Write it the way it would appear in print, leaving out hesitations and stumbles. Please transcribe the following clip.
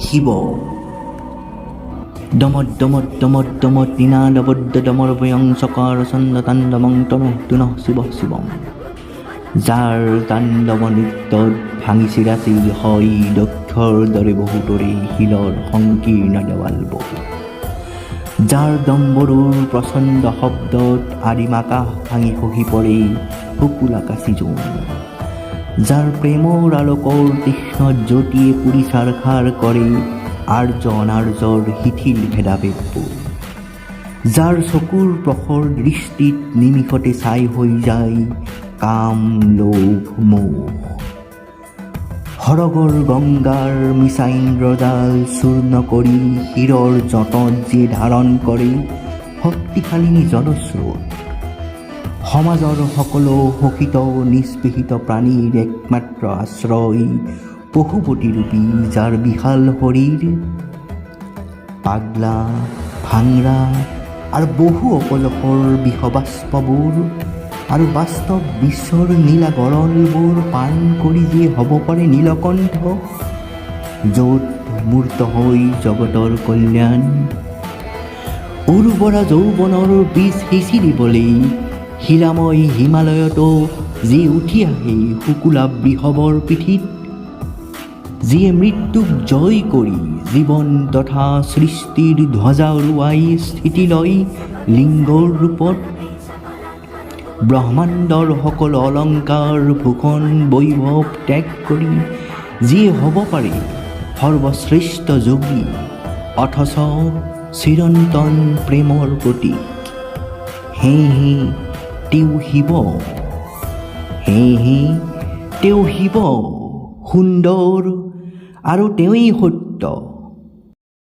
শিৱ। দমত দমত দমত দমত নিনাদবদ্ধ ডমৰুভয়ং চকাৰ চন্দ তাণ্ডৱং তনঃ তুনঃ শিৱ শিৱম। যাৰ তাণ্ডৱ নৃত্যত ভাঙি চিৰাচিৰ হয় দক্ষৰ দৰে বহুতৰে শিলৰ সংকীৰ্ণ দেৱালবোৰ, যাৰ ডম্বৰুৰ প্ৰচণ্ড শব্দত আদিম আকাশ ভাঙি খহি পৰে শুকুলা কাচি জোন, যাৰ প্ৰেমৰ আলোকৰ তীক্ষ্ণ জ্যোতিয়ে পুৰি ছাৰখাৰ কৰে আৰ্য অনাৰ্যৰ শিথিল ভেদাভেদবোৰ, যাৰ চকুৰ প্ৰখৰ দৃষ্টিত নিমিষতে ছাই হৈ যায় কাম, লোভ, মোহ, সৰগৰ গংগাৰ মিছা ইন্দ্ৰজাল চূৰ্ণ কৰি শিৰৰ জঁটত যিয়ে ধাৰণ কৰে শক্তিশালিনী জলস্ৰোত, সমাজৰ সকলো শোষিত নিষ্পেষিত প্ৰাণীৰ একমাত্ৰ আশ্ৰয় পশুপতিৰূপী যাৰ বিশাল শৰীৰ, পাগলা, ভাংৰা আৰু বহু অপযশৰ বিষবাষ্পবোৰ আৰু বাস্তৱ বিশ্বৰ নীলা গৰলবোৰ পান কৰি যিয়ে হ'ব পাৰে নীলকণ্ঠ, য'ত মূৰ্ত হৈ জগতৰ কল্যাণ, উৰ্বৰা যৌৱনৰ বীজ সিঁচি দিবলৈ শিলাময় হিমালয়তো যি উঠি আহে শুকুলা বৃষভৰ পিঠিত, যিয়ে মৃত্যুক জয় কৰি জীৱন তথা সৃষ্টিৰ ধ্বজা উৰুৱাই স্থিতি লয় লিংগৰ ৰূপত, ব্ৰহ্মাণ্ডৰ সকলো অলংকাৰ, ভূষণ, বৈভৱ ত্যাগ কৰি যিয়ে হ'ব পাৰে সৰ্বশ্ৰেষ্ঠ যোগী অথচ চিৰন্তন প্ৰেমৰ প্ৰতীক, সেয়েহে তেওঁ শিৱ। সেয়েহে তেওঁ শিৱ, সুন্দৰ আৰু তেওঁৱেই সত্য।